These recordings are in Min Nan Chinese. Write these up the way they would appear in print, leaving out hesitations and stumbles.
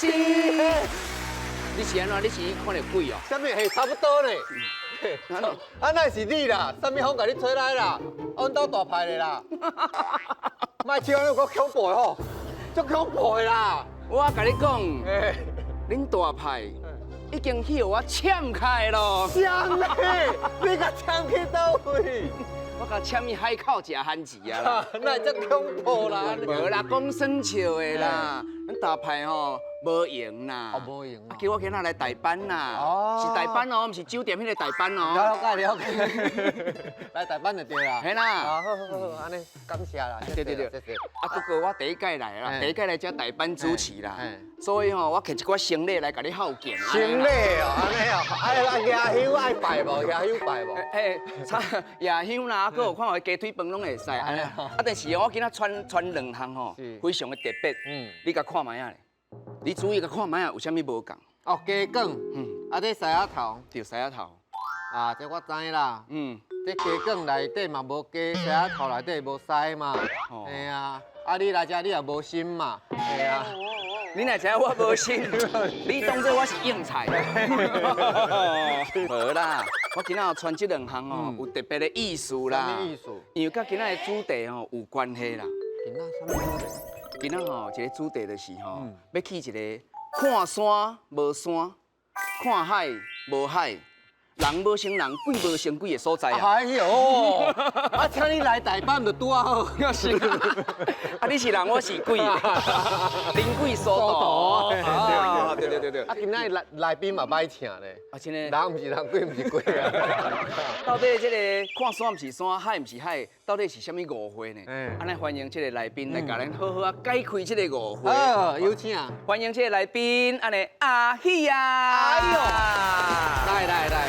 是。你是按怎？你是看著鬼哦？啥物？嘿，差不多咧。啊，那是你啦，啥物风共你吹來啦？阮兜大派的啦。莫笑，你有夠恐怖的吼，足恐怖的啦！我共你講，恁大派已經去予我攕開咯。啥物？你共攕去佗位？我共攕去海口食番薯啊啦！哪會遮恐怖啦？無啦，講耍笑的啦。恁大派吼無閒啦。哦，無閒。啊，叫我今仔來代班啦。哦。是代班哦，毋是酒店彼个代班哦。了解了解。來代班就對啦。嘿啦。啊，好好好，按呢感謝啦。對對對。啊，不過我第一擺來啦，第一擺來遮代班主持啦，所以吼，我摕一寡行禮來共你孝敬。行禮哦，按呢哦，啊，夜香愛拜無？夜香拜無？嘿，夜香啦，閣有看有雞腿飯攏會使。啊，但是我今仔穿穿兩項吼，非常的特別。你共看覓仔咧？你注意共看覓仔，有啥物無仝？哦，雞管。啊，這獅仔頭。對，獅仔頭。啊，這我知啦。這雞管內底嘛無雞，獅仔頭內底無獅嘛。嘿啊，啊你來遮你也無心嘛。嘿啊。你若知影我無心，你當做我是應菜。無啦，我今仔穿這兩項哦，有特別的意思啦。啥物意思？因為佮今仔的主題吼有關係啦。今仔啥物主題？今仔吼一個主題就是吼，欲去一个看山無山，看海無海，人無成人，鬼無成鬼的所在啊！哎喲，啊，請你來代班就拄仔好。是啊，你是人，我是鬼，人鬼殊途。啊，對對對對。啊，今仔來來賓嘛歹請咧。啊，真的。人毋是人，鬼毋是鬼啊。到底這個看山毋是山，海毋是海，到底是啥物誤會呢？按呢歡迎這個來賓來共咱好好仔解開這個誤會。好，有請。歡迎這個來賓，按呢阿喜啊。哎喲，來來來。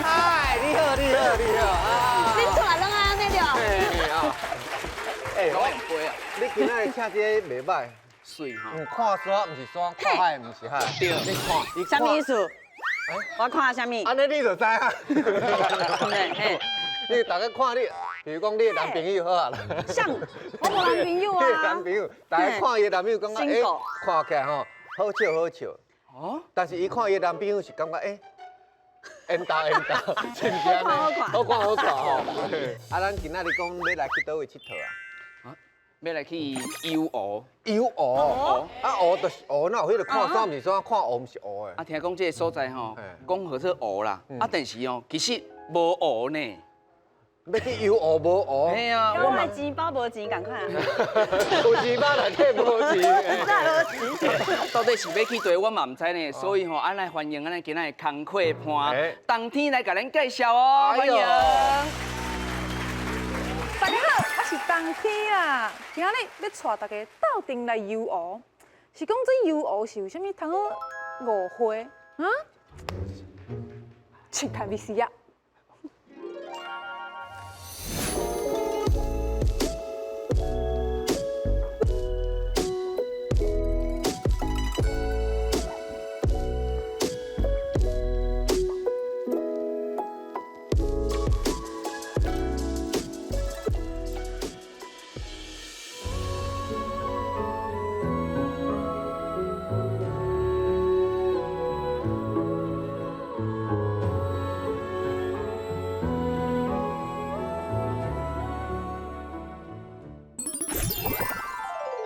嗨，你好，你好，你好啊！你出來攏按呢著？哎，我用杯啊！你今仔日請這个袂䆀，媠吼。看山毋是山，看海毋是海。對，你看，啥物意思？我看啥物？按呢你就知啊。嘿，你逐家看你，比如講你的男朋友好啊啦。像，我無男朋友啊。你的男朋友，逐家看伊的男朋友，感覺欸，看起來吼好笑好笑。哦。但是伊看伊的男朋友是感覺欸。緣投緣投，是毋是按呢？好看好看吼！啊，咱今仔日講欲來去佗位𨑨迌啊？啊，欲來去遊湖。遊湖？啊，湖就是湖，哪有彼个看山毋是山，看湖毋是湖的？啊，聽講這个所在吼，講號做湖啦，啊，但是哦，其實無湖呢。欲去遊湖無湖？嘿啊，我嘛錢包無錢仝款。有錢包內底無錢。真無錢。到底是欲去佗，我嘛毋知呢。所以吼，按呢歡迎按呢今仔的工課伴，冬天來共咱介紹哦。歡迎。大家好，我是冬天啦。今仔日欲帶大家鬥陣來遊湖，是講這遊湖是有啥物通好誤會啊？請看 VCR。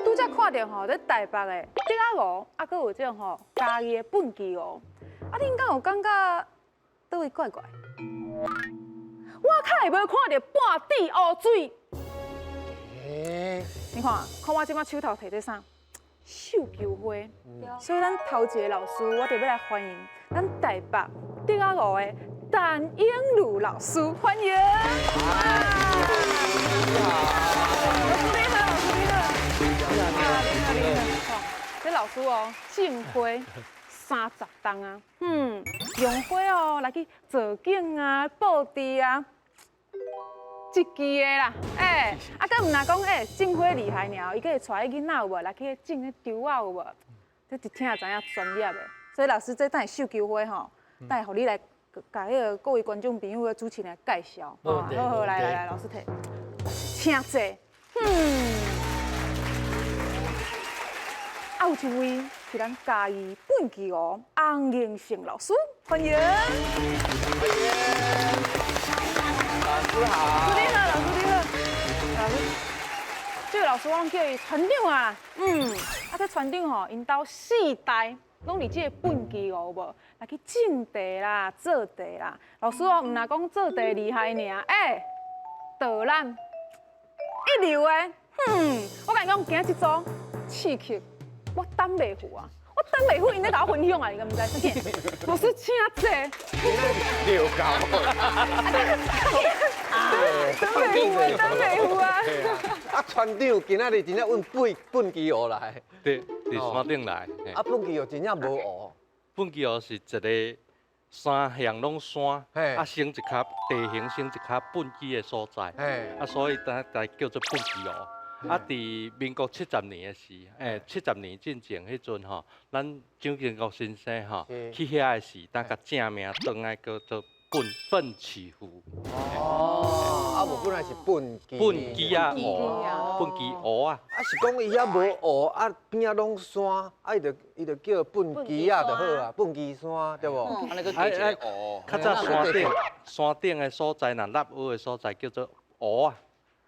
拄才看著吼，咧台北的竹仔湖，啊，閣有這種吼嘉義的畚箕湖，啊，恁敢有感覺佗位怪怪？我較會無看著半滴烏水。你看，看我這擺手頭提這啥？繡球花。所以咱頭一个老師，我就欲來歡迎咱台北竹仔湖的陳英如老師，歡迎。老師你好，老師你好。你好，你好，這老師哦，種花30冬啊，用花哦來去造景啊、布置啊，一支的啦，欸，啊，閣毋若講欸，種花厲害爾，伊閣會帶彼囡仔有無來去種彼球仔有無？這一聽就知影專業的，所以老師這等下繡球花吼，等下予你來共彼个各位觀眾朋友的主持人來介紹。好好，來來來，老師提，請坐。啊，有一位是咱嘉義畚箕湖洪榮勝老師，歡迎。歡迎。老師好。老師你好，老師你好。老師，這位老師我攏叫伊船長啊。啊，這船長吼，𪜶兜四代攏佇這個畚箕湖無來去種茶啦、做茶啦。老師哦，毋若講做茶厲害爾，導覽一流的。我共你講，今仔這組刺激，我等袂赴啊！我等袂赴，𪜶咧共我分享啊，你敢毋知？老師請坐。遛狗。等袂赴，等袂赴啊！啊，船長今仔日真正阮畚箕湖來。對，佇山頂來。啊，畚箕湖真正無湖。畚箕湖是一個三向攏山，啊，成一較地形，成一較畚箕的所在。啊，所以才叫做畚箕湖。啊，佇民國70年的時，70年進前彼陣吼，咱蔣經國先生吼去遐的時，當共正名轉來叫做畚箕湖。哦，啊無本來是畚箕。畚箕仔湖，畚箕湖啊。啊是講伊遐無湖，啊邊仔攏山，啊伊就叫畚箕仔就好啊，畚箕山對無？啊，那個加一個湖。較早山頂的所在，若納烏的所在叫做湖啊，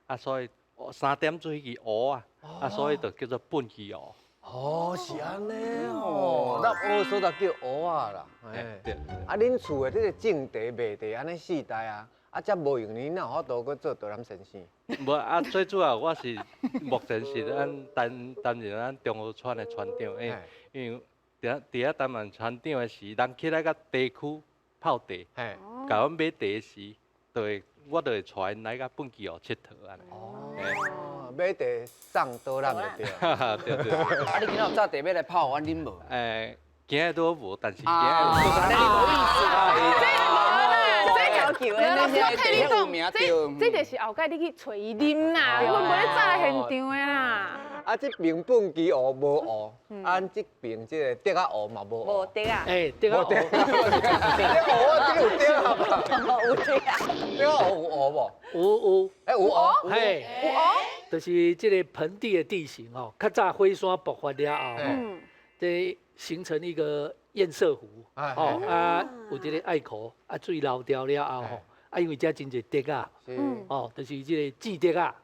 啊所以。三點水去湖啊，啊，所以就叫做畚箕湖。哦，是按呢哦，納烏所在叫湖啊啦。對。啊，恁厝的這個種茶賣茶按呢四代啊，啊，遮無閒，你哪有法度閣做導覽先生？無啊，最主要我是目前是咱擔任咱中和村的村長，因為佇遐擔任村長的時，人起來到地區泡茶，共阮買茶時，就會。我就會帶𪜶來到畚箕湖𨑨迌按呢。哦，買茶送導覽就對。對對。啊，你今仔有早茶欲來泡阮啉無？今仔都無，但是今仔。按呢你無意思啦。這要求的，老師我替你講，這就是後蓋你去揣伊啉啦，阮無咧早來現場的啦。啊，這邊畚箕湖無湖，啊，這邊這個竹仔湖嘛無湖。無竹仔。竹仔湖。竹仔湖啊，這個有竹仔嘛？有竹仔。竹仔湖有湖無？有。有湖。嘿。有湖。就是這個盆地的地形吼，較早火山爆發了後，這形成一個堰塞湖。哦啊，有這個隘口，啊水流掉了後吼。啊，因為遮真濟竹仔，哦，就是這個種竹仔。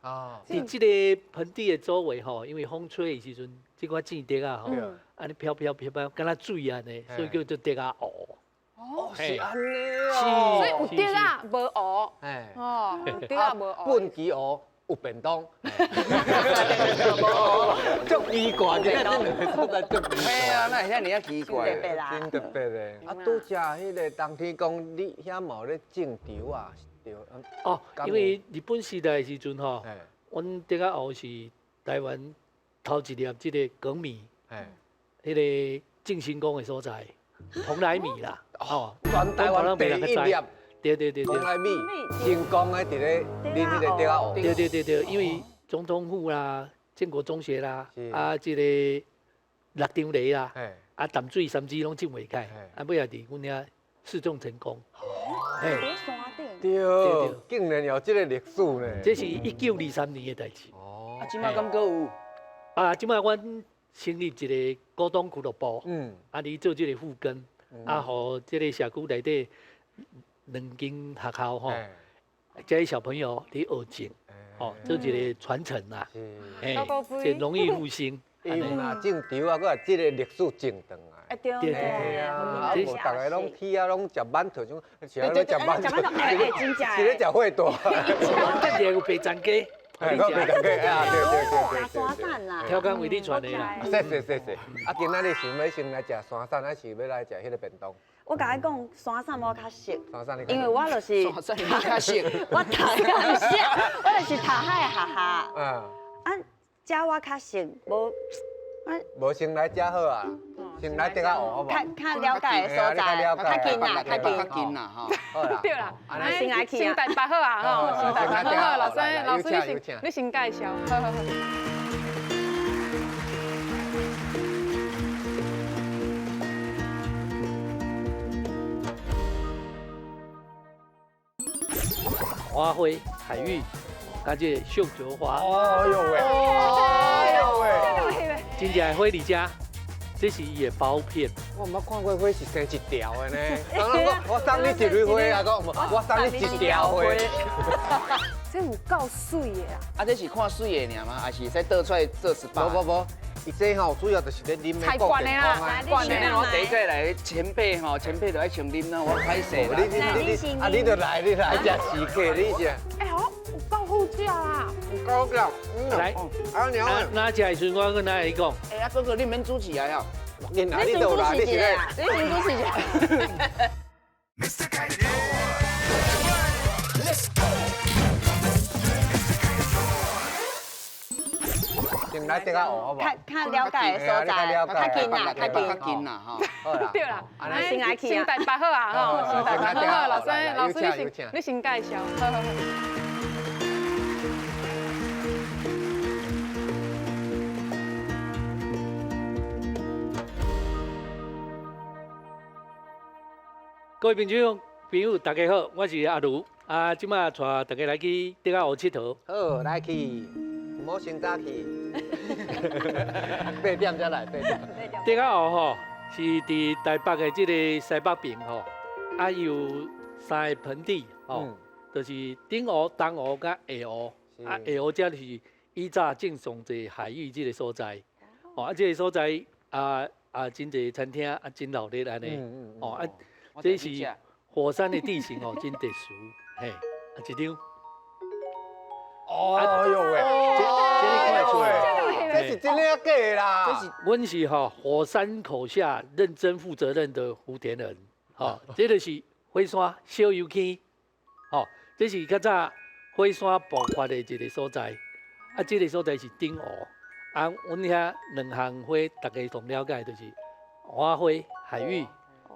佇這個盆地的周圍吼，因為風吹的時陣，這款種竹仔吼，按呢飄飄飄飄，敢若水按呢，所以叫做竹仔湖。哦，是按呢哦。所以有竹仔無湖。哦，有竹仔無湖。畚箕湖有便當。足奇怪的，這兩個所在足奇怪。嘿啊，哪會遐爾仔奇怪？真特別的。啊，拄才彼個當天講，你遐嘛有咧種稻啊？對。哦，因為日本時代的時陣吼，阮竹仔湖是台灣頭一粒這個粳米，彼個晉成功的所在，蓬萊米啦。哦，全台灣第一粒。對對對對。蓬萊米成功的佇咧恁彼個竹仔湖。對對對對，因為總統府啦、建國中學啦，啊，這個六張犁啦，啊，淡水三芝攏種袂開，啊，尾仔佇阮遐試種成功。佇山頂。對，竟然有這個歷史呢。這是1923年的代誌。哦。啊，這擺敢閣有？啊，這擺阮成立一個股東俱樂部，啊，佇做這個復耕，啊，予這個社區內底兩間學校吼，這些小朋友佇學種。哦，做一個傳承啦，這農業復興。伊毋若種稻啊，閣來這個歷史種轉來。對對啊，啊無逐个攏去啊，攏食饅頭，種是啊，攏食饅頭，真正是咧食火大。跟住有白斩雞，白斩雞啊，對對對對。山產啦，挑工為你傳的啦。謝謝謝謝。啊，今仔日想欲先來食山產，還是欲來食彼個便當？我共你講，山產我較熟，山產因為我就是山產你較熟，我讀毋是，我就是讀海的學校。啊，遮我較熟，無。無先來遮好啊，先來竹仔湖好無？較了解的所在，較近啦，較近，較近啦，吼。對啦，先來去先台北好啊，吼，先台北好，老師，老師你先介紹，好好好。花卉、海芋，佮這個繡球花。哦喲喂！哎喲喂！真正的花佇遮，这是伊的苞片。我毋捌看过花是生一条的呢。我送你一蕊花啊，讲我送你一条花。这有够水的啊！啊，这是看水的尔吗？还是会使倒出来做 SPA？无无无，伊这吼主要就是咧啉的惯的啦，惯的。我第一个来前辈吼，前辈就爱先啉啦，我歹势啦。你你你啊，你就来，你来食时客，你食。哎，好，有够好食啦！有够好食。来，阿娘，哪食的时阵我阁哪会讲？哎，阿哥哥，你免主持啊呀？你你都来，你是咧？你先主持一下。先来竹仔湖好无？较较了解的所在，较近啦，较近，较近啦吼。对啦，先来去先台北好啊吼，先台北好，老师，老师你先你先介绍，好好好。各位朋友朋友，大家好，我是阿如，啊，这摆带大家来去竹仔湖𨑨迌。好，来去，毋好先早去。八点才来，八点。竹仔湖吼是伫台北的这个西北边吼，啊有三个盆地吼，就是顶湖、东湖佮下湖。啊，下湖这是以早种上济海芋这个所在。哦，啊，这个所在啊啊，真济餐厅啊，真闹热按呢。哦啊，这是火山的地形哦，真特殊。嘿，啊一张。哦哟喂，这你看得出来，这是真的假的啦？这是阮是吼火山口下认真负责任的福田人，吼，这就是火山小油坑，吼，这是较早火山爆发的一个所在，啊，这个所在是顶湖，啊，阮遐两项花，大家拢了解，就是芋花、海芋。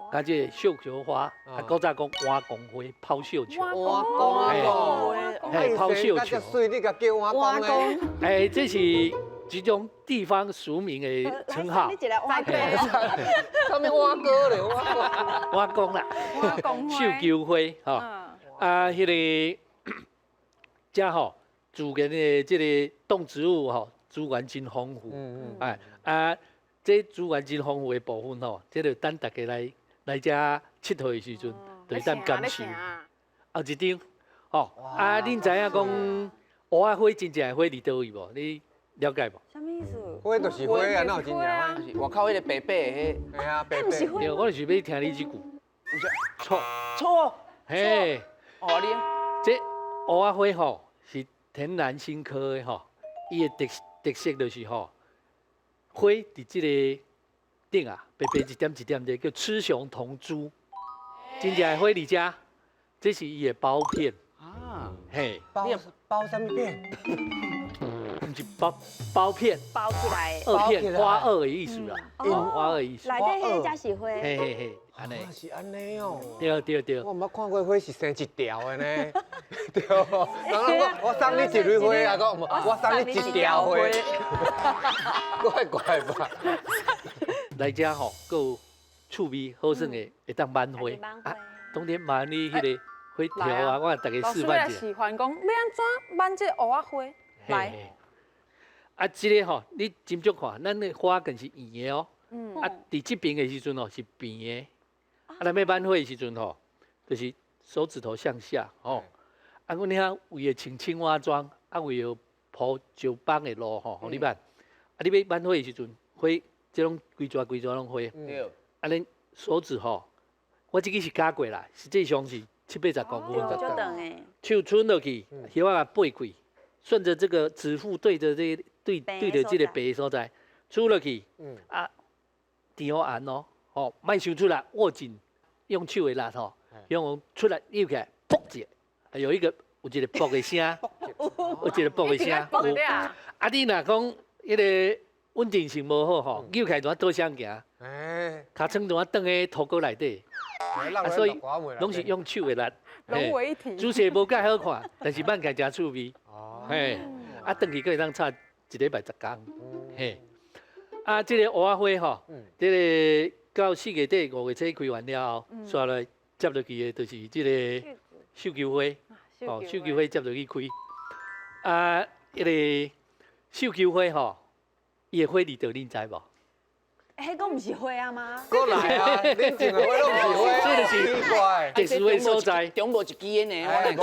佮这个绣球花，啊，古早讲碗公花、抛绣球。碗公，嘿，抛绣球。水你共叫碗公？哎，这是这种地方俗名的称号。你一个碗公，啥物碗哥咧？碗公啦，绣球花，吼，啊，彼个，遮吼自然的这个动植物吼，资源真丰富。哎，啊，这资源真丰富的部分吼，这就等大家来。来遮𨑨迌的时阵，就会当感受。后一张，吼，啊，恁知影讲芋仔花真正的花伫佗位无？你了解无？啥物意思？花就是花啊，哪有真正花？外口彼个白白的，彼，嘿啊，白白。对，我就是欲听你这句。错错，嘿，哦你，这芋仔花吼是天南星科的吼，伊的特色就是吼，花伫这个顶啊，白白一点一点的，叫雌雄同株。真正的花伫遮，这是伊的苞片。啊，嘿，包包啥物片？毋是包包片，包起来，萼片，花萼的意思啦，花萼的意思。内底彼个才是花。嘿嘿嘿，按呢。是按呢哦。对对对。我毋捌看过花是生一条的呢。对。我送你一蕊花啊，讲我送你一条花。怪怪吧？来遮吼，阁有趣味好耍的，会当挽花。啊，当天挽你彼个花条啊，我大家示范一下。老师来示范讲，欲按怎挽这芋仔花来。啊，这个吼，你斟酌看，咱的花梗是圆的哦。啊，伫这边的时阵吼是平的。啊，咱欲挽花的时阵吼，就是手指头向下吼。啊，阮遐为了穿青蛙装，啊，为了铺石板的路吼，予你挽。啊，你欲挽花的时阵，花这拢规撮规撮拢花。对。啊，恁手指吼，我这支是加过啦，实际上是七八十公分。足长的。手伸落去，叶仔背开，顺着这个指腹对着这对对着这个白的所在，出落去，啊，甜好按哦，吼，莫伤出来，握紧，用手的力吼，用出来扭起来，嘣一下，有一个有一个爆的声，有一个爆的声，啊，你若讲彼个稳定性无好吼，扭起来就倒向行，尻川就转去土沟内底，啊，所以拢是用手的力，融为一体。姿势无介好看，但是挽起来真趣味，嘿，啊，转去阁会当插一礼拜十工，嘿，啊，这个芋仔花吼，这个到四月底五月初开完了后，煞来接落去的就是这个绣球花，哦，绣球花接落去开，啊，彼个绣球花吼，伊的花伫佗，恁知无？彼个毋是花啊吗？过来啊！恁种的花拢是花，这就是奇怪。特殊的所在。中无一支的呢，嘿，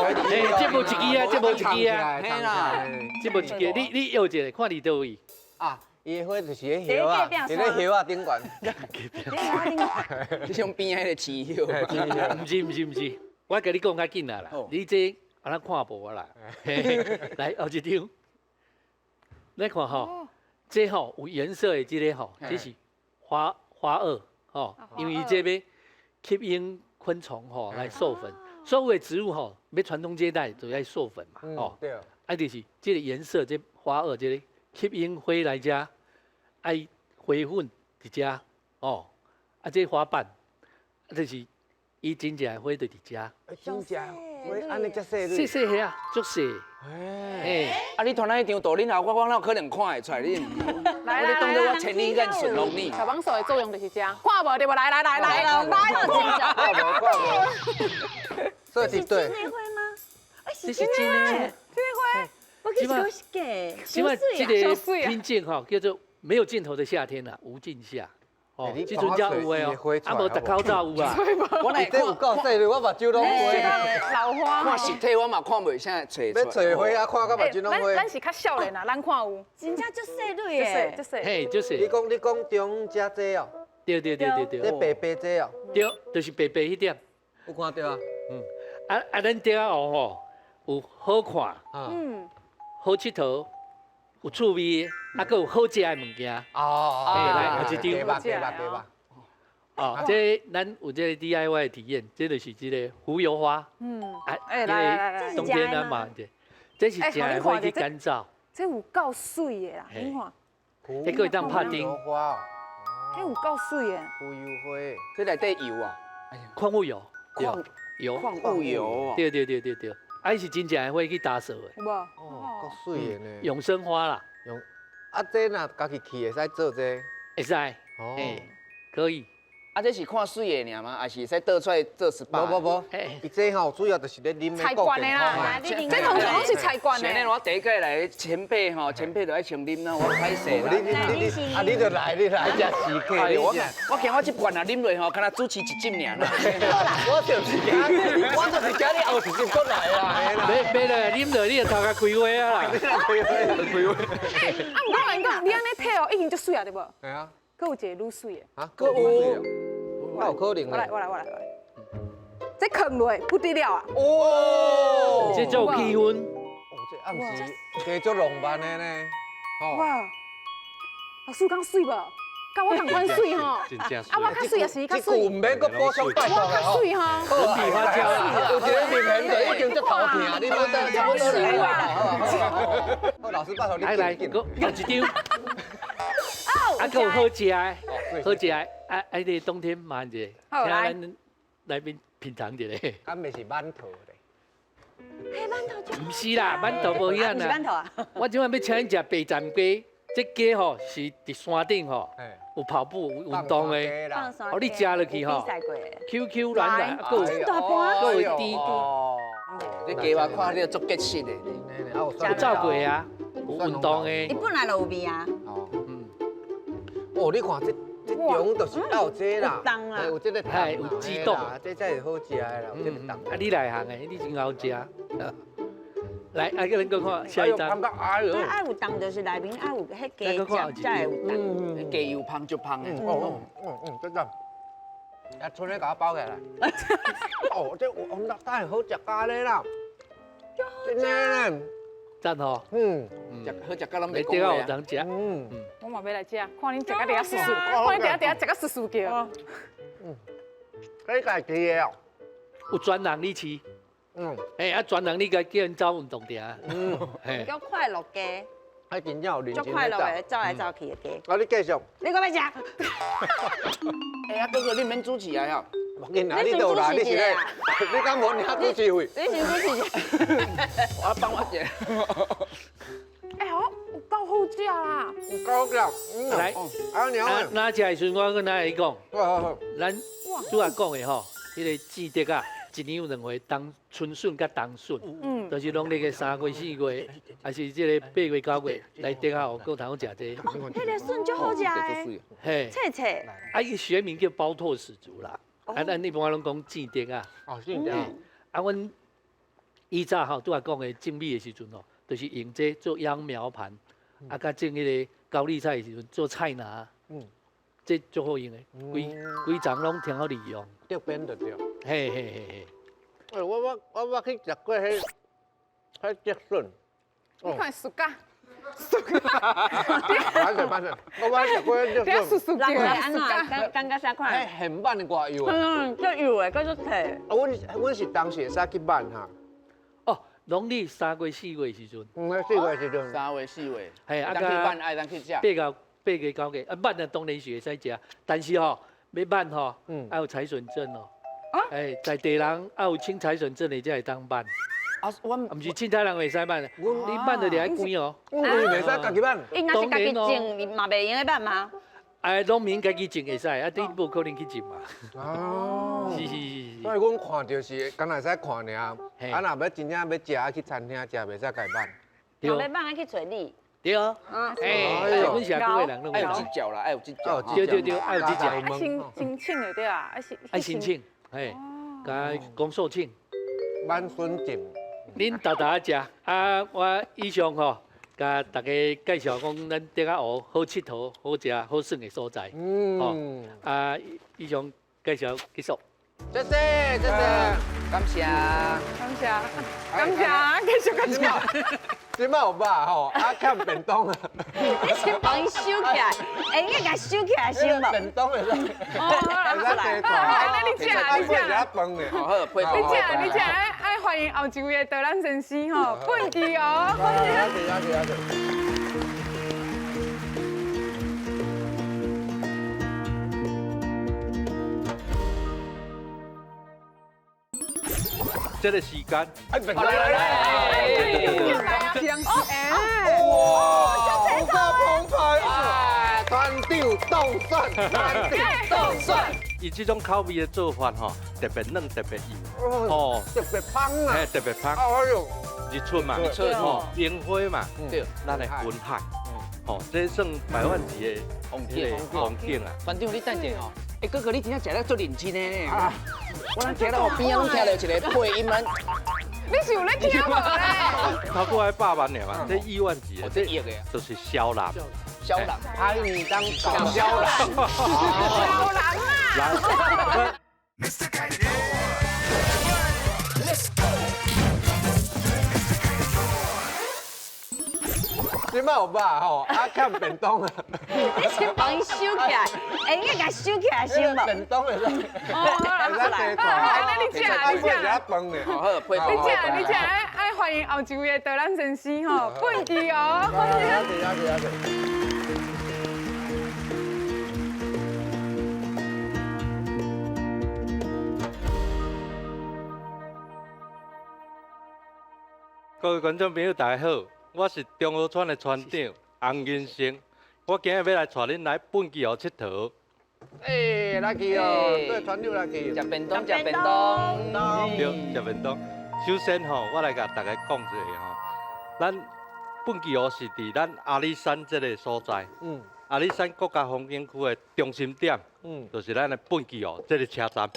这无一支啊，这无一支啊，嘿啦，这无一支。你摇一下，看伫佗位。啊，伊的花就是咧叶啊，伫咧叶仔顶悬。你像边仔彼个青叶。毋是毋是毋是，我共你讲较紧啊啦，你这按怎看无啊啦？来，后一张，来看吼，这吼有颜色的这个吼，这是花萼吼，因为这欲吸引昆虫吼来授粉，所有的植物吼欲传宗接代就爱授粉嘛，吼。对。啊，就是这个颜色，这花萼这个吸引花来遮，爱花粉伫遮，哦，啊，这花瓣，啊，就是伊真正的花就伫遮。真正花按呢遮细？细细个啊，足细。哎，啊！你传那张图，恁后我我哪有可能看会出来？你，来来来，当作我千里眼顺风耳。小帮手的作用就是这样，看无对无？来来来来来，看无看无。这是真的花吗？这是真的，真的花。我其实是假。这摆这个品种吼，叫做没有尽头的夏天啦，无尽夏。哦，这阵才有的哦，啊无逐口罩有啊。我来这有够细的，我目睭拢花。老花。看实体我嘛看袂啥找。欲找花啊，看到目睭拢花。咱是较少年啊，咱看有。真正足细蕊的，足细。嘿，足细。你讲中遮这哦？对对对对对。这白白这哦？对，就是白白彼点。有看到啊？嗯。啊，咱竹仔湖吼，有好看，嗯，好𨑨迌，有趣味，啊，阁有好食的物件。哦。来，后一张。对吧？对吧？哦，这咱有这个 DIY 的体验，这就是这个胡油花。嗯，哎，来来来，冬天咱嘛，这是食的花去干燥。这有够水的啦，你看。这阁会当拍钉。这有够水的。胡油花，这内底油啊？矿物油。矿油。矿物油。对对对对对，啊，伊是真正的花去打扫的。有无？哦，够水的呢。永生花啦。永，啊，这若家己去会使做这？会使。哦。可以。啊，这是看水的尔吗？还是会使倒出来做 SPA？无无无，伊这吼主要就是咧啉菜罐的啦，这通常拢是菜罐的。现在我第一届来前辈吼，前辈就爱先啉啦，我歹势啦。你啊，你就来，你来食时客。我惊我这罐啊啉落吼，敢若主持一集尔啦。我就是惊，我就是惊你后一集阁来啦。袂啦，啉落你就头壳开花啊啦。你开花，开花。啊，毋过我讲，你按呢摕哦，已经足媠啊，对无？系啊。阁有一个愈媠的。啊，阁有。那有可能。我来，我来，我来，这囥落不得了啊！哦，这足有气氛。哦，这暗时加足浪漫的呢。哇，老师讲媠无？佮我仝款媠吼。啊，我较媠也是伊较媠。这句毋免阁补充拜托我较媠吼。粉笔花椒啦，有一个面皮就已经足头疼，你莫等差不多来啦。好，老师拜托你。来来，阁后一张。啊，阁有好食的，好食的。啊，啊！这冬天嘛热，请咱来宾品尝一下。敢袂是馒头咧？嘿，馒头就。毋是啦，馒头无遐啦。毋是馒头啊！我这摆欲请恁食白斩鸡，这鸡吼是伫山顶吼，有跑步有运动的。哦，你食落去吼，Q Q 软软，阁有阁有甜。这鸡肉看了足结实的。有走过啊，有运动的。伊本来就有味啊。哦。嗯。哦，你看这。这种就是有这啦，有这个哎，有激动，这才是好食的啦，有这个重。啊，你内行的，你真𠢕食。来，啊，叫恁阁看下一张。爱有重就是内面爱有彼鸡汁才会有重。鸡油芳足芳的。哦哦嗯，这个，啊，剩的共我包起来。哦，这有当然好食咖喱啦。真的呢。赞吼。嗯。食好食，甲拢袂讲话。有人食。嗯。我嘛欲来食，看恁食甲伫遐簌簌，看恁伫遐食甲簌簌叫。嗯。这家己的哦。有专人你饲。嗯。哎，啊，专人你共叫𪜶走运动定。嗯。叫快乐鸡。还真正有认真足快乐的，走来走去的鸡。啊，你继续。你阁欲食？哎啊，哥哥，你免主持啊，吼。无紧啦，你都来，你是咧？你敢无领主持费？你先主持。我帮我一下。哎，好，有够好食啦！有够好食。来，阿娘，哪食的时阵，我阁哪会讲？咱拄仔讲的吼，彼个志德啊，一年有兩回，冬春筍佮冬筍，就是農曆的3月、4月，還是這個8月、9月來竹仔湖閣通食這個。哦，彼個筍足好食的，嘿，脆脆。啊，伊學名叫包拓始族啦，啊，咱一般攏講箭竹啊。哦，箭竹。啊，阮以早吼拄仔講的種米的時陣吼，就是用這做秧苗盤，啊，佮種彼個高麗菜的時陣做菜籃。這足好用的，規規叢攏挺好利用。竹編就對。嘿嘿嘿嘿。欸，我去食過彼彼竹筍。你看暑假。歹勢歹勢，我食過竹筍。人會按怎？感覺啥款？彼現挽的偌幼。嗯，足幼的，閣足脆。啊，阮是當時會使去挽哈。哦，農曆3月4月時陣。嗯，4月時陣。3月4月。嘿，啊，去挽愛當去食。8月9月，啊，挽啊當然是會使食，但是吼，欲挽吼，愛有採筍證哦。哎，在地人愛有請採筍證的才會當挽。啊，阮毋是凊彩人會使挽，你挽就掠關哦。阮袂使家己挽。伊若是家己種，伊嘛袂用得挽嗎？哎，農民家己種會使，啊，你無可能去種嘛。哦。是是是。所以阮看著是，敢若會使看爾，啊，若欲真正欲食，去餐廳食，袂使家挽。若欲挽，愛去揣你。對啊，哎，阮社區的人攏愛有執照啦，愛有執照。對對對，愛有執照。愛申請就對啊，愛申請，嘿，共講說請。挽筍證。恁沓沓食，啊，我以上吼，共大家介紹講，咱竹仔湖好𨑨迌、好食、好耍的所在。嗯。啊，以上介紹結束。謝謝，謝謝，感謝，感謝，感謝，繼續繼續。這擺有肉吼，啊欠便當啊！你先幫伊收起來，欸，應該共收起來先無？便當會使，哦，好啦好啦，你食你食，好，你食你食，愛歡迎後一位的導覽先生吼，畚箕哦。謝謝謝謝。這個時間，來來來來，哇，有夠澎湃啊！團長凍蒜，團長凍蒜。伊這種口味的做法吼，特別嫩，特別幼，哦，特別香啊，嘿，特別香。哎呦，日出嘛，日出吼，櫻花嘛，對，咱的雲海，吼，這算百萬級的風景，風景啊。團長，你等一下吼。欸，哥哥，你真正食得足認真的呢。我咱聽到邊仔攏聽到一個配音，你是有咧聽無咧？頭拄仔100萬爾嘛，這億萬級的，這億的，就是蕭蘭。蕭蘭，拍你當搞蕭蘭。蕭蘭啊！這擺有肉吼，啊欠便當啊！你先幫伊收起來，欸，應該共收起來先無？便當會使，哦，好啦好啦，你食你食，好，你食你食，愛歡迎後一位的導覽先生吼，畚箕哦。謝謝謝謝。各位觀眾朋友，大家好。我是中和村的村長洪銀生，我今日欲來帶恁來畚箕湖𨑨迌。欸，來去哦，對，村長來去。食便當，食便當。對，食便當。首先吼，我來共大家講一下吼，咱畚箕湖是佇咱阿里山這個所在。嗯。阿里山國家風景區的中心點。嗯。就是咱的畚箕湖這個車站。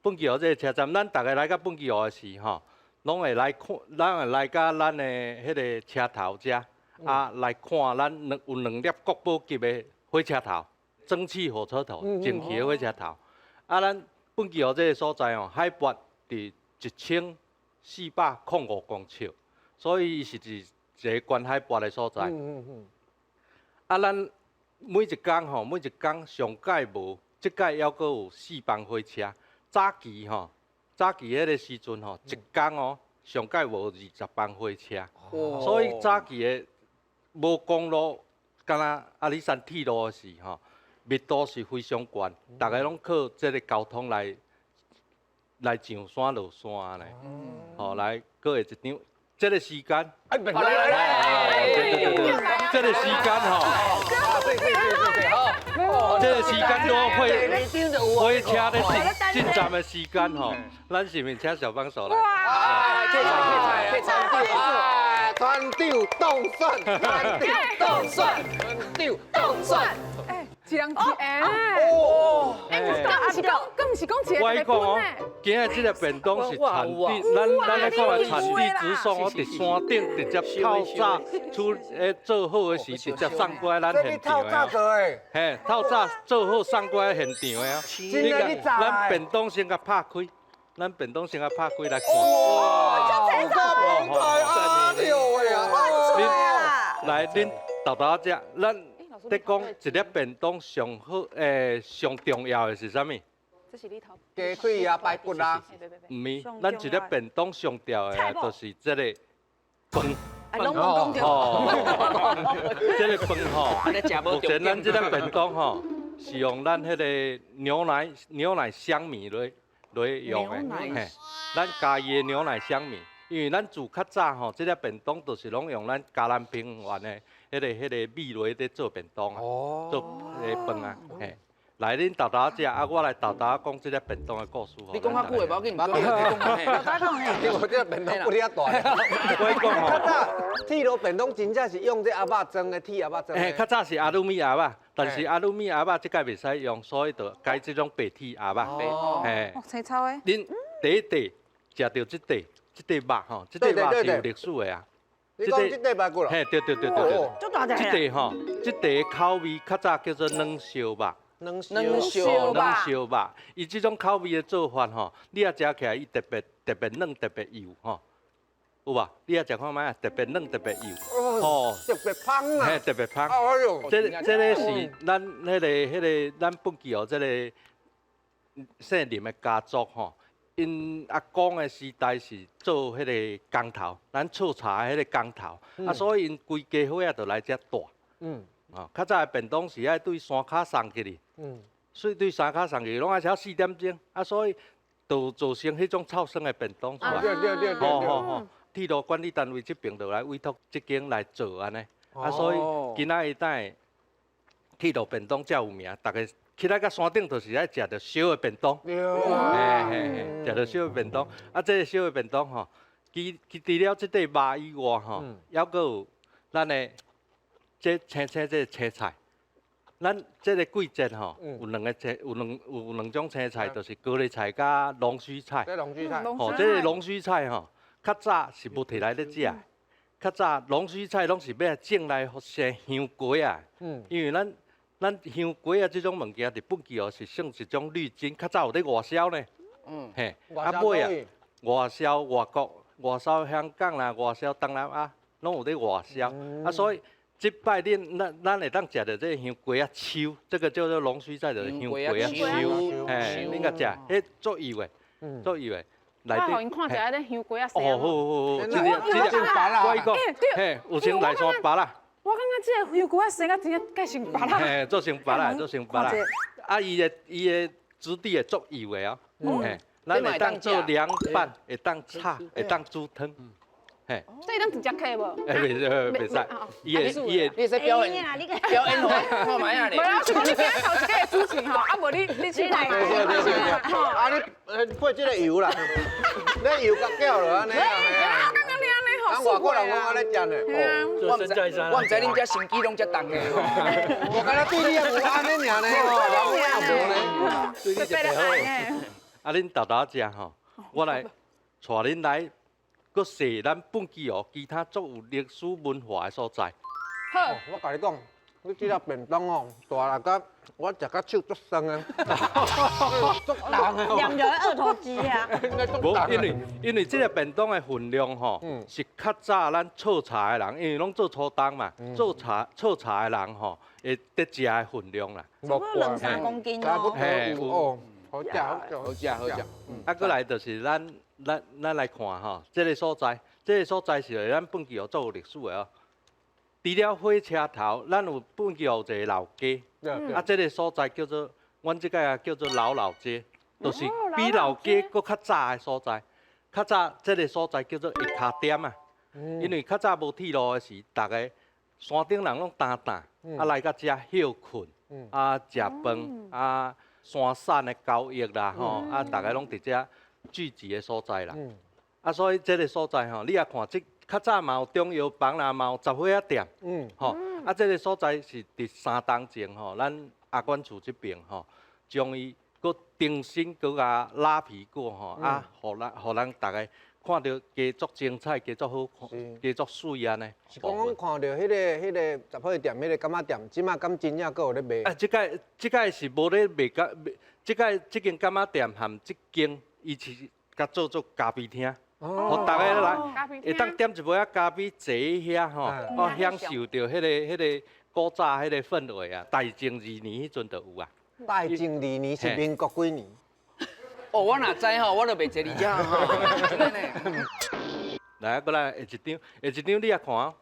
畚箕湖這個車站，咱逐家來到畚箕湖的時吼。攏會來看，咱會來到咱的彼個車頭遮，啊，來看咱有兩粒國寶級的火車頭，蒸汽火車頭，蒸汽的火車頭。啊，咱畚箕湖這個所在哦，海拔佇1405公尺，所以伊是一個懸海拔的所在。啊，咱每一工吼，每一工上蓋無，這擺猶閣有4班火車，早期吼。早期彼個時陣吼，一工哦，上蓋無20班火車，所以早期的無公路，敢若阿里山鐵路的時吼，密度是非常懸，逐个攏靠這個交通來上山落山按呢，吼來閣會一張，這個時間，來來來，對對對，這個時間吼。對對對對對，好。這個時間多火火車咧進進站的時間吼，咱是毋是請小幫手來？哇！客菜客菜客菜，團長凍蒜，團長凍蒜，團長凍蒜。哎，一人一個。哦。哎，敢毋是講，敢毋是講一個我講哦，今日這個便當是產地，咱咧看產地直送，我佇山頂直接透早出誒做好的時，直接送過來咱現場的。嘿，透早做好送過來現場的啊。你咱便當先共拍開，咱便當先共拍開來看。哇，有夠澎湃啊！對啊！來，恁沓沓仔食，咱咧講一粒便當上好誒，上重要的是啥物？這是你頭。雞腿啊，排骨啊。毋是，咱一粒便當上重要的就是這個飯。攏無講著。這個飯吼，目前咱這粒便當吼，是用咱彼個牛奶香米來用的。嘿，咱嘉義的牛奶香米，因為咱自較早吼，這粒便當就是攏用咱嘉南平原的彼個米來咧做便當啊，做彼個飯啊，嘿。來，恁沓沓食，啊，我來沓沓講這粒便當的故事。你講較久的，無要緊，講。沓沓講嘿。我這個便當不哩遐大。我講吼，較早鐵路便當真正是用這盒仔裝的，鐵盒仔裝的。嘿，較早是阿魯米盒仔，但是阿魯米盒仔這擺袂使用，所以就改這種白鐵盒仔。嘿。哦，青草的。恁第一塊食著這塊，這塊肉吼，這塊肉是有歷史的啊。你講這塊排骨。嘿，對對對對對。足大隻。這塊吼，這塊口味較早叫做軟燒肉。軟燒肉，軟燒肉，伊這種口味的做法吼，你若食起來，伊特別特別軟，特別幼吼，有無？你若食看覓啊，特別軟，特別幼，哦，特別芳啊，嘿，特別芳。哎呦，這個是咱彼個咱本地哦，這個姓林的家族吼，𪜶阿公的時代是做彼個工頭，咱炒茶的彼個工頭，啊，所以𪜶規家伙仔就來遮住。哦，較早的便當是愛對山跤送去哩，所以對山跤送去，攏愛超4點鐘，啊，所以就造成彼種臭酸的便當出來。對對對對。吼，鐵路管理單位這邊就來委託這間來做按呢，啊，所以今仔日等鐵路便當才有名，逐家起來到山頂就是愛食著燒的便當。對。嘿嘿嘿，食著燒的便當，啊，這個燒的便當吼，其除了這塊肉以外吼，猶閣有咱的。這青青這個青菜，咱這個季節吼，有兩個青，有兩種青菜，就是高麗菜佮龍鬚菜。這龍鬚菜。吼，這個龍鬚菜吼，較早是無提來咧食。較早龍鬚菜攏是欲種來生香瓜仔。因為咱香瓜仔這種物件佇本地哦是算一種綠植，較早有咧外銷呢。嘿，啊尾啊，外銷外國，外銷香港啦，外銷東南亞，攏有咧外銷。啊，所以。這擺恁咱會當食著這個香瓜仔鬚，這個叫做龍鬚菜，就是香瓜仔鬚。嘿，恁共食，彼足幼的，足幼的。我予𪜶看一下咧香瓜仔。哦，好好好，這個這個，我講，嘿，有成內山白啦。我感覺這個香瓜仔生甲真正蓋成白啦。嘿，做成白啦，做成白啦。啊，伊的質地會足幼的哦。嘿，咱會當做涼拌，會當炒，會當煮湯。嘿，這當直接開無？欸，袂袂使，伊會伊會，你會使表演表演予我看覓仔咧。無啦，我是講你今仔頭一個主持吼，啊無你去來。對對對對。啊你配這個油啦，你油較攪落按呢。我感覺你按呢吼，外國人攏按呢食呢。我毋知，我毋知恁遮心機攏遮重的。我敢若對你也無按呢爾呢，我也無呢。對你特別好。啊，恁沓沓食吼，我來帶恁來。閣踅咱本基湖其他足有歷史文化的所在。好，我共你講，你這粒便當哦，大力甲我食甲手足酸的，足重的。兩個二頭肌啊！無，因為這個便當的分量吼，是較早咱炒茶的人，因為攏做粗重嘛，做茶炒茶的人吼，會得食的分量啦。差不多兩三公斤哦。嘿，哦，好食好食好食好食。啊，閣來就是咱來看吼，這個所在，這個所在是咱本基湖足有歷史的哦。除了火車頭，咱有本基湖有一個老街，啊，這個所在叫做，阮這個叫做老老街，就是比老街閣較早的所在。較早這個所在叫做一跤店啊，因為較早無鐵路的時，逐家山頂人攏擔擔，啊來到遮歇睏，啊食飯，啊山產的交易啦吼，啊逐个攏佇遮聚集的所在啦。啊，所以這个所在吼，你也看，這較早嘛有中藥房啦，嘛有雜貨仔店，吼，啊，這个所在是佇3冬前吼，咱阿管處這邊吼，將伊閣重新閣共拉皮過吼，啊，予咱逐个看著加足精彩，加足好看，加足媠按呢。是講講看著彼个雜貨店、彼个柑仔店，這馬敢真正閣有咧賣？啊，這擺是無咧賣柑，這擺這間柑仔店含這間，伊是共做做咖啡廳。予逐个來，會當點一杯仔咖啡，坐佇遐吼，哦，享受著彼个古早彼个氛圍啊。大正二年彼陣就有啊。大正二年是民國幾年？哦，我若知吼，我就袂坐佇遮吼。來，過來下一張，下一張你也看，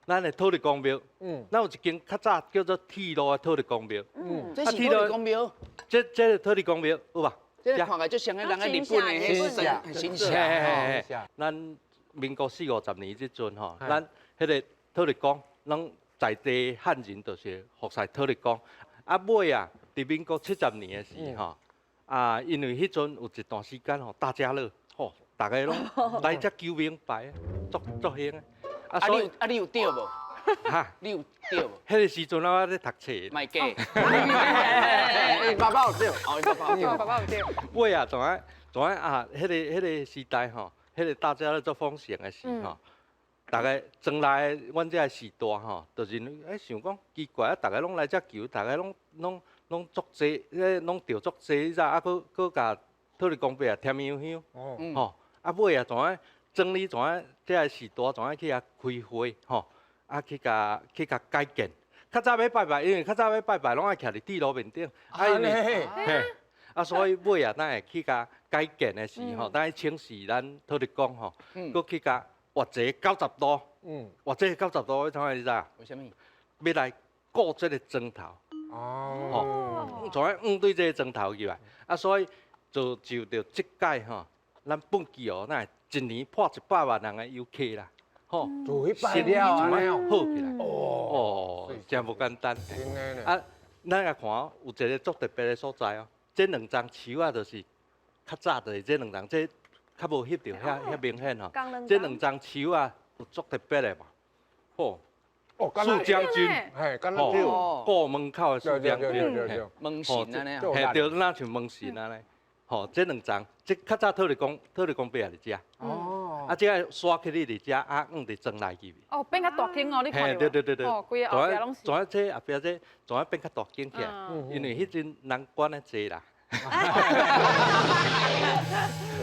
咱的土地公廟，咱有一間較早叫做鐵路的土地公廟。這是土地公廟。這個土地公廟有無？這個看起來就像彼人个日本的彼神神社吼。咱民國四五十年這陣吼，咱彼个土地公，攏在地漢人就是服侍土地公。啊尾啊，佇民國70年的時吼，啊，因為彼陣有一段時間吼，大家樂吼，逐个攏來遮求明牌，足足興的。啊，所以啊，你有著無？哈，你有著無？彼个時陣我咧讀冊。莫假。爸爸有著，哦，爸爸有爸爸有著。尾啊，怎啊怎啊啊？彼个時代吼，彼个大家樂足豐盛的時吼，逐个將來阮這个時代吼，就是想講奇怪啊，逐个攏來遮求，逐个攏足濟，攏著足濟，你知啊？閣閣共土地公伯啊添香香，吼啊尾啊怎啊整理怎啊？這个時代怎啊去遐開會吼？啊去共改建。較早欲拜拜，因為較早欲拜拜攏愛徛佇地爐面頂，啊因為嘿，啊所以尾啊，咱會去共改建的時吼，咱去請示咱土地公吼，閣去共活一个90度，活這个90度，欲創啥你知？為啥物？欲來顧這个磚頭，吼，從啊往對這个磚頭入來，啊所以造就著這擺吼，咱畚箕湖咱會一年破100萬人的遊客啦。吼，做彼擺了按呢好起來，哦，真無簡單。啊，咱來看有一个足特別的所在哦，這兩叢樹仔就是較早就是這兩叢，這較無翕著遐遐明顯吼。這兩叢樹仔有足特別的嘛，吼，四將軍，嘿，吼，顧門口的四將軍，門神按呢，嘿，對，若像門神按呢，吼，這兩叢，這較早土地公，土地公伯也佇遮。啊，這个刷起你佇遮，啊，放佇磚內去。哦，變較大間哦，你看著。對對對對。哦，規个後壁攏是。怎啊這後壁這怎啊變較大間起來？因為彼陣人管得濟啦。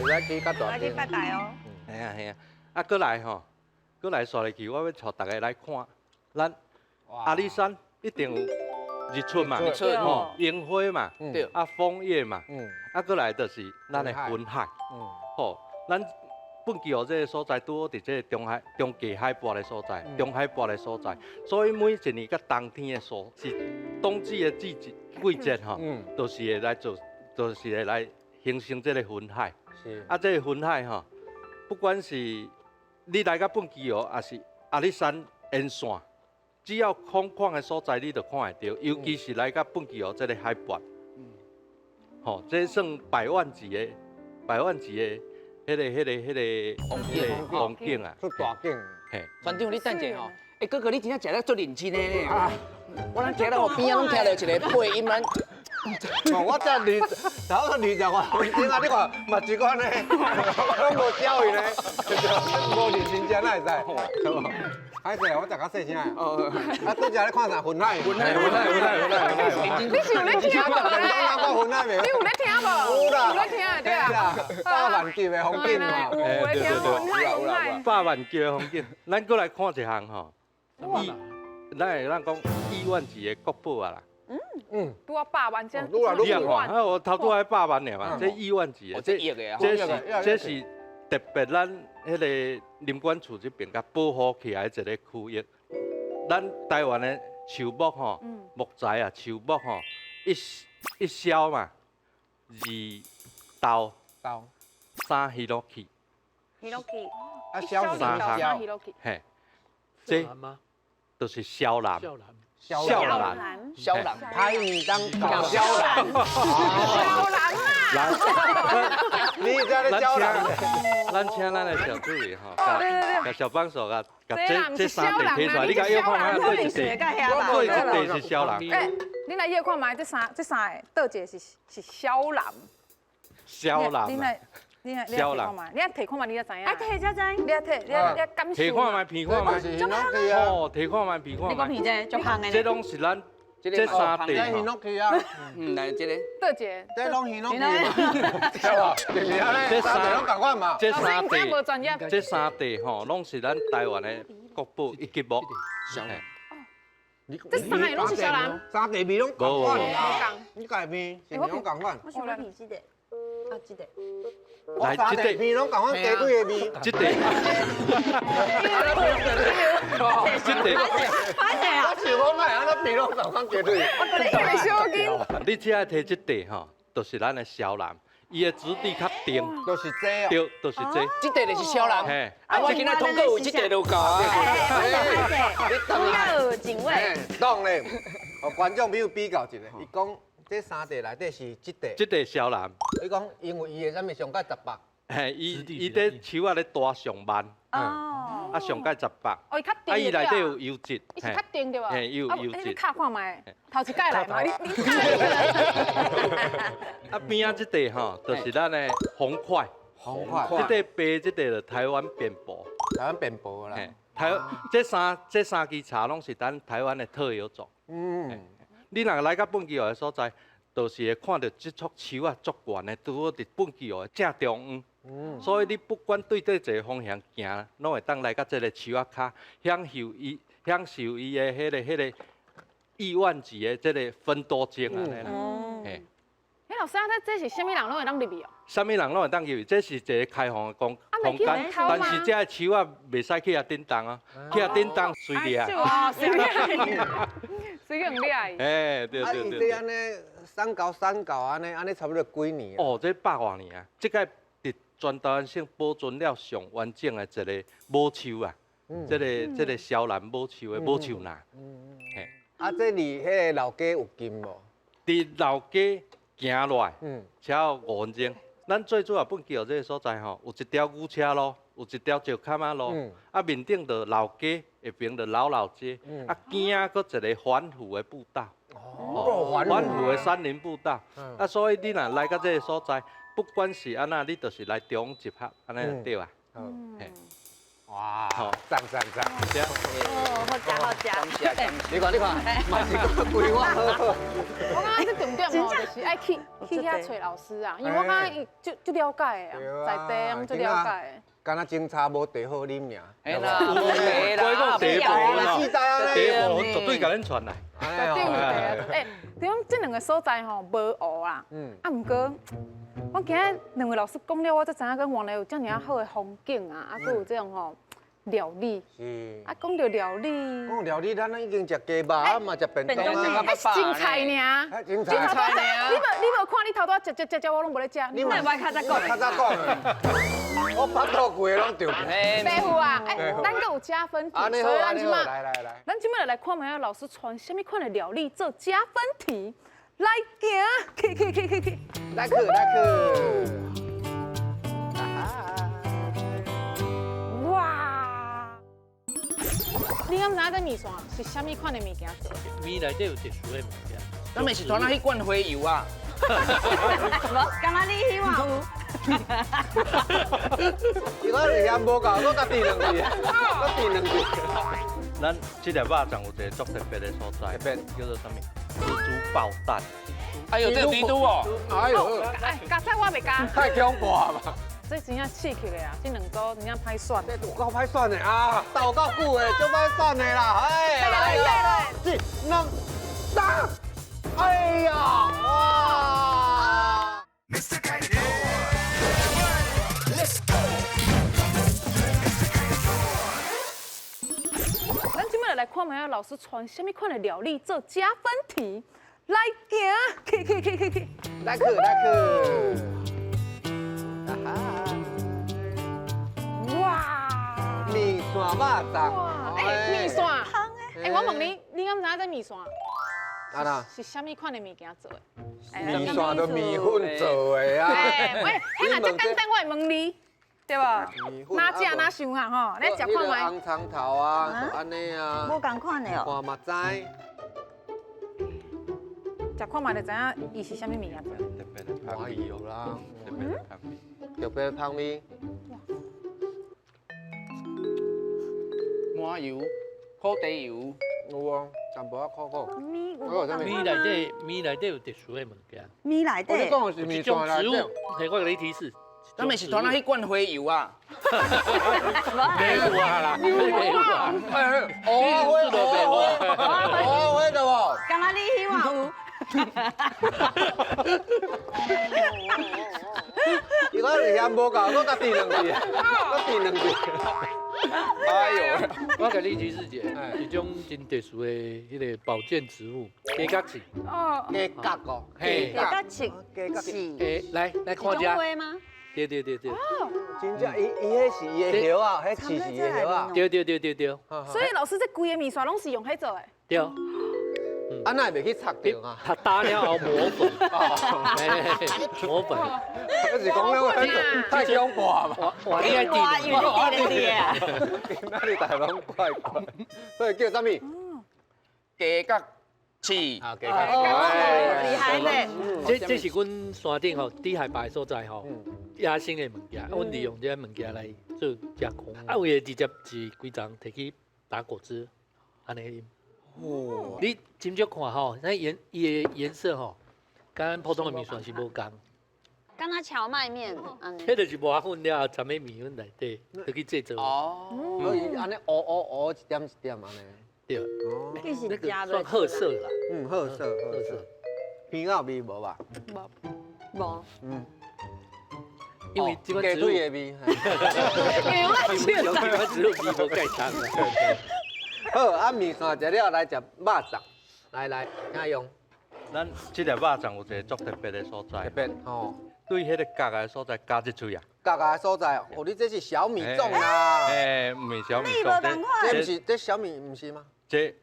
會使去較大間。來去拜拜哦。嘿啊嘿啊，啊，閣來吼，閣來煞落去，我欲帶逐个來看，咱阿里山一定有日出嘛，日出吼，櫻花嘛，對，啊，楓葉嘛，啊，閣來就是咱的雲海，吼，咱。畚箕湖這个所在拄好佇這个中海中低海拔的所在，中海拔的所在，所以每一年佮冬天的所是冬季的季節季節吼，都是會來做，都是會來形成這个雲海。是。啊，這个雲海吼，不管是你來到畚箕湖，抑是阿里山沿線，只要空曠的所在，你就看會著，尤其是來到畚箕湖這个海拔，吼，這算百萬級的，百萬級的。彼个風景啊，出大景。嘿，船長，你等一下吼。欸，哥哥，你真正食得足認真的呢。我咱聽到我邊仔攏聽著一个配音，咱。我才二，差不多20外分鐘啊！你看嘛這款呢，我攏無教伊呢，無認真食哪會使？歹勢，我食較細聲。哦。啊，拄才咧看啥？雲海。雲海，雲海，雲海，雲海。你是有咧聽無？你有咧聽無？有啦。有咧聽對啊。100萬級的風景嘛。有咧聽雲海，雲海。100萬級的風景，咱閣來看一項吼。咱會當講億萬級的國寶啊啦。拄仔100萬這。你也看，啊，我頭拄仔100萬爾嘛，這億萬級的，這是特別咱彼个林管處這邊共保護起來一个區域。咱台灣的樹木吼，木材啊，樹木吼，一削嘛，二豆，三ヒノキ。ヒノキ。啊，削三項。嘿，這。就是肖南。肖南，肖南，歹物当搞肖南，肖南啊！你在咧肖南？咱请咱的小助理吼，共小帮手共这三块提出来，你共约看觅，佗一块，佗一块是肖南。欸，你来约看觅，这三个，佗一个是肖南。肖南。你来，你来，你来提看觅，你来提看觅，你才知影。啊，提才知。你来提，你感受。提看觅，闻看觅。哦，提看觅，闻看觅。你讲闻这足香的。这拢是咱。这三块吼，嗯，来这个，佗一个？这拢是拢对吧？这三块拢仝款嘛。这三块，这三块吼，拢是咱台湾的国宝一级木。这三个拢是肖南，三块味拢仝款。你家味是拢仝款。我想欲闻这个，啊，这个。来，这块味拢仝款，鸡腿的味。这块。这块。我想讲，哪会按呢味拢仝款鸡腿？小金。你这提这块吼，就是咱的肖南，伊的质地较硬。就是这哦。对，就是这。这块就是肖南。嘿。啊，我今仔通过有这块就够啊。你等下有敬畏。当咧，予观众朋友比较一下，伊讲这三块内底是这块。这块肖南。伊讲因为伊的啥物上盖十八。嘿，伊伫树仔咧大上慢。哦。啊，上盖十八。哦，伊较甜。啊，伊内底有油脂。伊是较甜对无？嘿，有油脂。你敲看觅，头一摆来嘛，你敲。啊，边仔这块吼，就是咱的红块。红块。这块白，这块就台湾扁柏。台湾扁柏啦。台这三支茶拢是咱台湾的特有种。嗯。你若来到畚箕湖的所在，就是会看到这簇树仔足悬的，拄好伫畚箕湖的正中央。嗯。所以你不管对佗一个方向行，拢会当来到这个树仔跤，享受伊的彼个亿万级的这个芬多精按呢啦。嘿。欸，老师啊，这是啥物人拢会当入去哦？啥物人拢会当入去？这是一个开放的空空间，但是这个树仔袂使去遐振动啊，去遐振动随掠。哦，随掠，随用掠。哎，对对对。啊，伊这按呢三高三高按呢，按呢差不多几年？哦，这百外年啊，这个伫全台湾省保存了上完整的一个母树啊，这个肖楠母树的母树林。嘿。啊，这离彼个老街有近无？伫老街行落来，车有5分钟。咱最主要畚箕湖这个所在吼，有一条牛车路，有一条石坎仔路，啊面顶就老街，下边就老老街，啊边仔阁一个环湖的步道，哦，环湖的山林步道，啊所以你若来到这个所在，不管是按怎，你就是来中央集合，按呢就对啊。哇，好，赞赞赞！哦，好食好食。你看你看，嘛是规划好。我感觉这重点哦，就是爱去遐揣老师啊，因为我感觉伊足了解的啊，在地拢足了解的。敢若斟茶无茶好啉尔。嘿啦，无茶啦，茶无茶无，绝对共恁传来。绝对有茶啊！欸，对讲这两个所在吼无湖啦，啊，毋过我今日两位老师讲了，我才知影讲原来有遮尔啊好的风景啊，啊，阁有这种吼料理。是。啊，讲到料理，讲料理，咱已经食鸡肉啊嘛，食便当啊。欸，精彩尔。精彩尔。你无看你头拄仔食食食食，我拢无咧食。你莫较早讲。较早讲。我腹肚规个拢着。白富啊，欸，咱阁有加分题，所以咱这马，来来来，咱这马来看觅老师传啥物款的料理做加分题，来行，去去去去去，来去来去。哇！你敢知影这面线是啥物款的物件做？面内底有特殊的物件。咱咪是传啊彼罐花油啊？无，敢若你彼碗有？伊讲是嫌无够，阁佮甜两字，阁甜两字。咱这粒肉粽有一个足特别的所在，特别叫做啥物？蜘蛛爆蛋。哎呦，这个蜘蛛哦！哎呦，哎，加菜我袂加。太恐怖了吧？这真正刺激的啊！这两组真正歹选。这有够歹选的啊！斗够久的，足歹选的啦！哎，来来来，一、两、三，哎呀，哇！咱这摆来看觅老师传啥物款的料理做加分题，来行，去去去去去，来去来去。哇！面线肉粽，哎，面线，哎，欸，我问你，你敢知影这面线？啊啦，是啥物款的物件做的？面线就面粉做的啊。欸，喂，彼若遮简单，我会问你，对无？哪食哪想啊吼，你食看觅。红葱头啊，就按呢啊。无仝款的哦。看嘛知。食看觅就知影伊是啥物物件做的。特别的香味有啦，特别的香味。特别的香味。麻油、苦茶油。有啊，淡薄仔苦苦。米米内底，米内底有特殊的物件。米内底。我讲的是米线内底。嘿，我给你提示。咱咪是团仔去灌花油啊？没有啊啦，没有啊。哎，蚵仔花，蚵仔花对无？敢若你希望有？伊讲是嫌无够，阁佮甜两字，阁甜两字。哎呦，我给你提示一下，一种真特殊的彼个保健植物，鸡角刺。哦，鸡角哦，嘿，鸡角刺，是。哎，来来看一下。对对对对。真正，伊伊彼是伊的叶啊，彼刺是伊的叶啊。对对对对对。所以老师，这规个面线拢是用彼做的。对。啊，那会袂去插著啊？它打了后磨粉，磨粉。我是讲了，太恐怖啊嘛！哇，你爱滴，我滴啊！那你大拢怪怪，所以叫啥物？鸡角刺。啊，鸡角刺。厉害呢！这是阮山顶吼，低海拔的所在吼，野生的物件，阮利用这个物件来做加工。啊，有的直接是规丛提去打果汁，按呢啉。哦，你斟酌看吼，那颜伊的颜色吼，佮咱普通的面线是无仝。敢若荞麦面，彼就是磨粉了后，掺喺面粉内底，就去制作。哦，所以按呢乌乌乌一点一点按呢。对。哦，那个算褐色啦。嗯，褐色，褐色。皮仔味无吧？无。无。嗯。因为这款植物的味。有这款植物味无盖重。好，啊面线食了，来食肉粽，来来，请用。咱这粒肉粽有一个足特别的所在。特别吼。对彼个角的所在加一喙啊。角的所在，哦，你这是小米粽啊。欸，毋是小米粽，这毋是这小米，毋是吗？这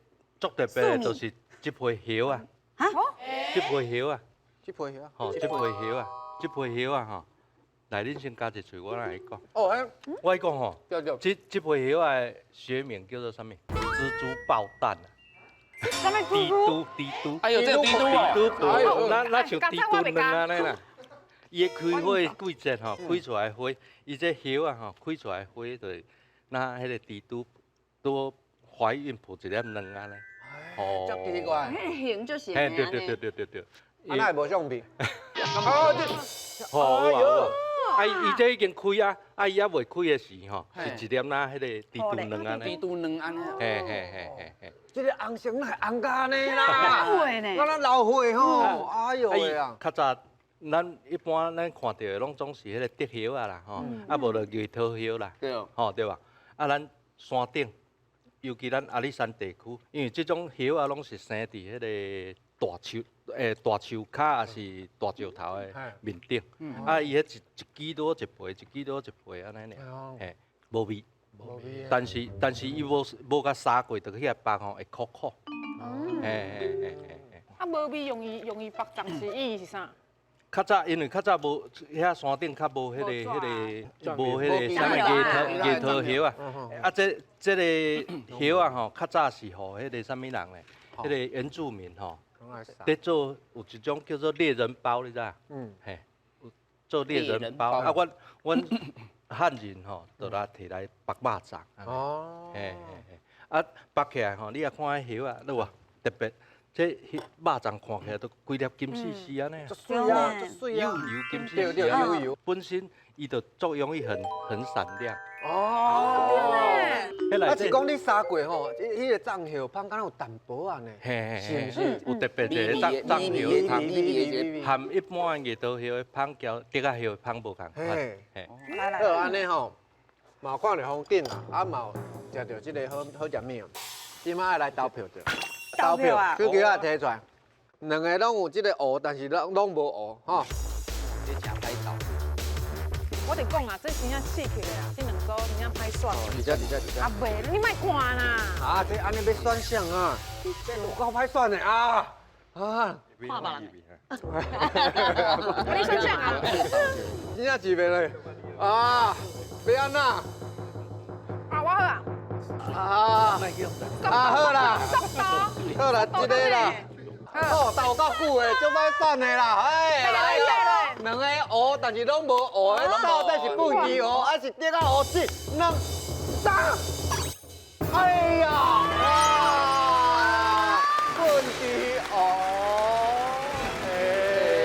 足特别的，就是这皮叶啊。哈？这皮叶啊。这皮叶啊。吼，这皮叶啊，这皮叶啊，吼。来，恁先加一喙，我来讲。哦，我讲吼，这这皮叶的学名叫做啥物？蜘蛛抱蛋啊！蜘蛛，蜘蛛。哎呦，这个蜘蛛哦，那那像蜘蛛卵按呢啦。伊开花的季节吼，开出来花，伊这叶啊吼，开出来花就是那彼个蜘蛛都怀孕抱一粒卵按呢。哦，遮奇怪。彼个形就是。嘿，对对对对对对。啊，哪会无相片？哦，这，好啊。啊，伊这已经开啊，啊，伊犹未开的时吼，是一粒那彼个蜘蛛卵按呢。蜘蛛卵按呢。嘿嘿嘿嘿嘿。这个红色哪会红甲按呢啦？我咱老岁吼，哎呦喂啊！较早咱一般咱看到的拢总是彼个竹叶啊啦，吼，啊无就月桃叶啦，吼对吧？啊，咱山顶，尤其咱阿里山地区，因为这种叶啊拢是生伫彼个大树，大树跤抑是大石头的面顶，啊，伊彼一支拄一皮，一支拄一皮按呢尔，嘿，无味，但是但是伊无无共沙过，就去遐剥吼会苦苦，嘿嘿嘿嘿。啊，无味容易容易剥粽是意思是啥？较早因为较早无遐山顶较无彼个彼个无彼个啥物月桃月桃叶啊，啊这这个叶啊吼，较早是予彼个啥物人咧？彼个原住民吼，咧做有一种叫做猎人包，你知影？嗯，嘿，做猎人包啊，阮阮汉人吼，就来提来缚肉粽。哦，嘿嘿嘿，啊缚起来吼，你也看彼叶啊，你无特别。这肉粽看起来都规粒金丝丝按呢，足媠啊，足媠啊，油油金丝丝，油油。本身伊就作用伊很很闪亮。哦，啊是讲你沙过吼，彼个粽叶芳敢若有淡薄仔呢，是毋是？有特别一个粽粽叶芳，含一般的月桃叶的芳交竹仔叶的芳无仝款。嘿，好按呢吼，嘛看著风景啦，啊嘛有食著这个好好食物。这马爱来投票著。投票啊！手机仔提出来，两个拢有这个乌，但是拢拢无乌，吼。这真歹投。我就讲啊，这真正刺激的啦，这两个。师真正歹选。伫遮伫遮伫遮。啊袂，你莫看啦。啊，这按呢欲选啥啊？这有够歹选的啊！啊，看别人。你选啥啊？真正是袂咧。啊，欲按怎？啊，我好啊。啊，啊好啦，好啦，這个啦，好，鬥夠久的，足歹選的啦，哎，來啦，兩个湖，但是攏無湖的，到底是畚箕湖，還是竹仔湖？一、兩、三，哎呀，哇，畚箕湖，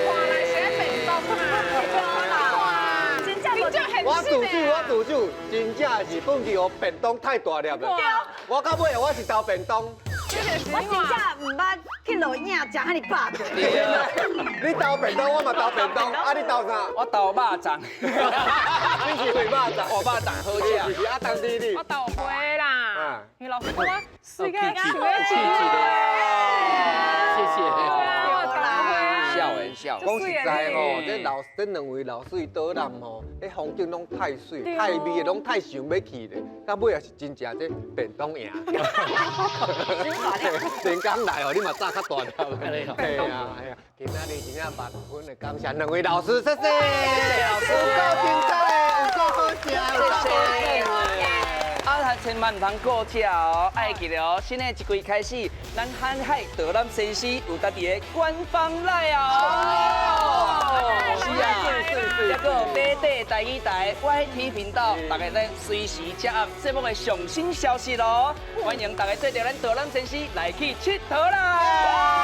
看來是咧便當啊，我自首，我自首，真正是畚箕湖便當太大粒了。我到尾我是投便當。我真正毋捌去錄影食遐爾飽過。你投便當，我嘛投便當，啊你投啥？我投肉粽。你是會肉粽？我肉粽好食。是啊，當地你。我投花啦。你老師講我水個謝謝。笑的笑。講實在吼，這老這兩位老水導覽吼，彼風景攏太水、太美，攏太想欲去咧。到尾也是真正這便當贏。連工來哦，你嘛炸較大粒。對啊，對啊。今仔日真正萬分的感謝兩位老師，謝謝。謝謝老師，有夠精彩，有夠好食，有夠好食。啊，千萬毋通過食哦！愛記得哦，新的一季開始，咱瀚海導覽先生有家己的官方 LINE 哦。是啊，這個短短台語台 YT 頻道，大家咧隨時掌握節目的上新消息咯。歡迎大家綴著咱導覽先生來去𨑨迌啦！